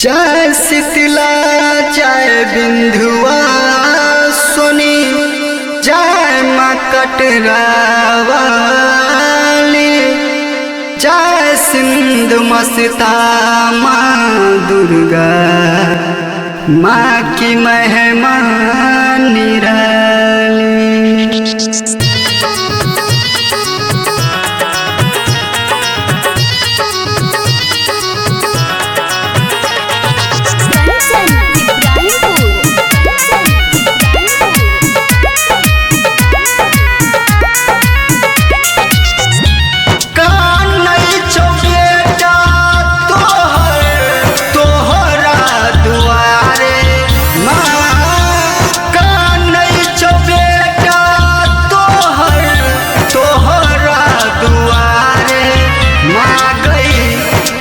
जय शीतला जय बिंधुआ सोनी जय माँ कटरावाली जय सिंधु मस्ता माँ दुर्गा माँ की महिमा निराली। कंचन इब्राहिमपुर, कंचन इब्राहिमपुर। कानै छौ बेटा तोहर तोहरा दुआरे माँ, कानै छौ बेटा तोहर तोहरा दुआरे माँ गई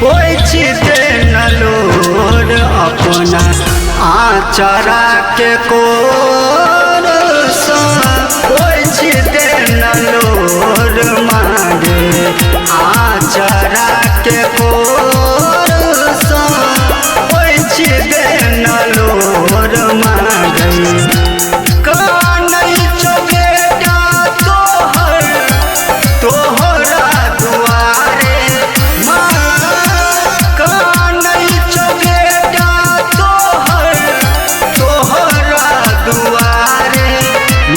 पोछि दे नलोर अपना आचरा के कोर सँ, पोछि दे नलोर मागे आचरा के कोर सँ, पोछि दे नलोर मागे। कानै छौ बेटा तोहर तोहरा दुआरे माँ, कानै छौ बेटा तोहर तोहरा दुआरे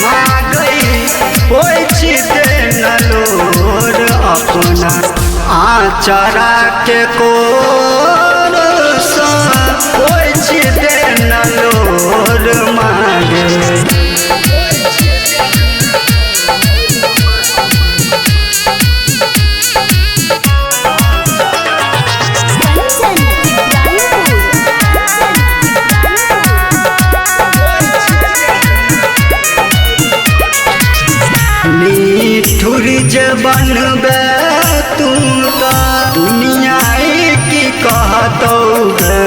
माँ गई पोछि दे नलोर अपना आचरा के कोर सँ, पोछि दे नलोर मागे। कंचन इब्राहिमपुर, कंचन इब्राहिमपुर। निठुर जे बनबे तू त दुनिया की कहतौ गे,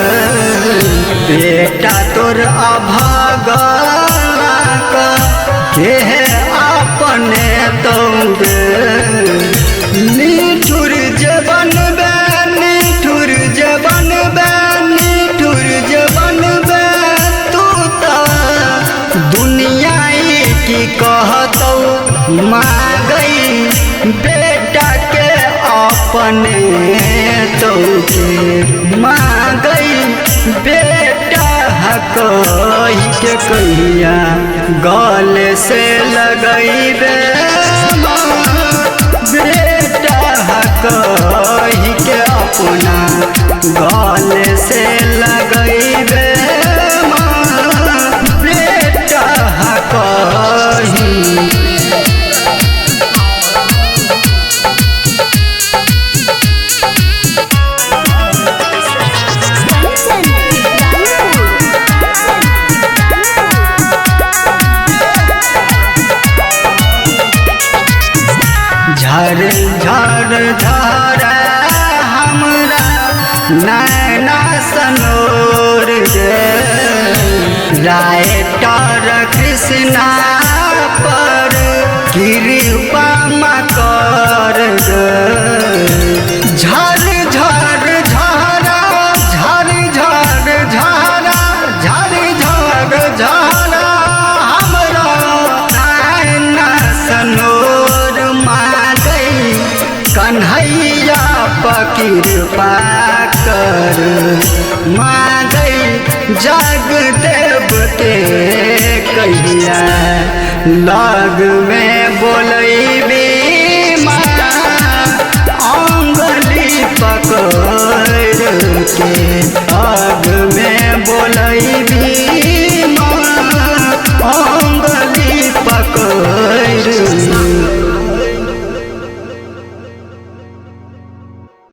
बेटा तोर अभागला के अपने तौ गे। निठुर जे बनबे, निठुर जे बनबे, निठुर जे बनबे तू त दुनिया की कहतौ माँ गई, बेटा के अपने तो के माँ गई, बेटा कही के कहिया गले से लगैबे माँ, बेटा कही के अपना गले से लगैबे माँ, बेटा कही। कंचन इब्राहिमपुर, कंचन इब्राहिमपुर। झर झर झर हमरा नैना सनोर गे, रायटर कृष्णा पर कृपा कर गे। झर झर झरा झर झर झरा झर झर झरा हमरा नैना सनोर मागई, कन्हैया कृपा कर मागई, जगदेव के कहिया लग में बोलैबे।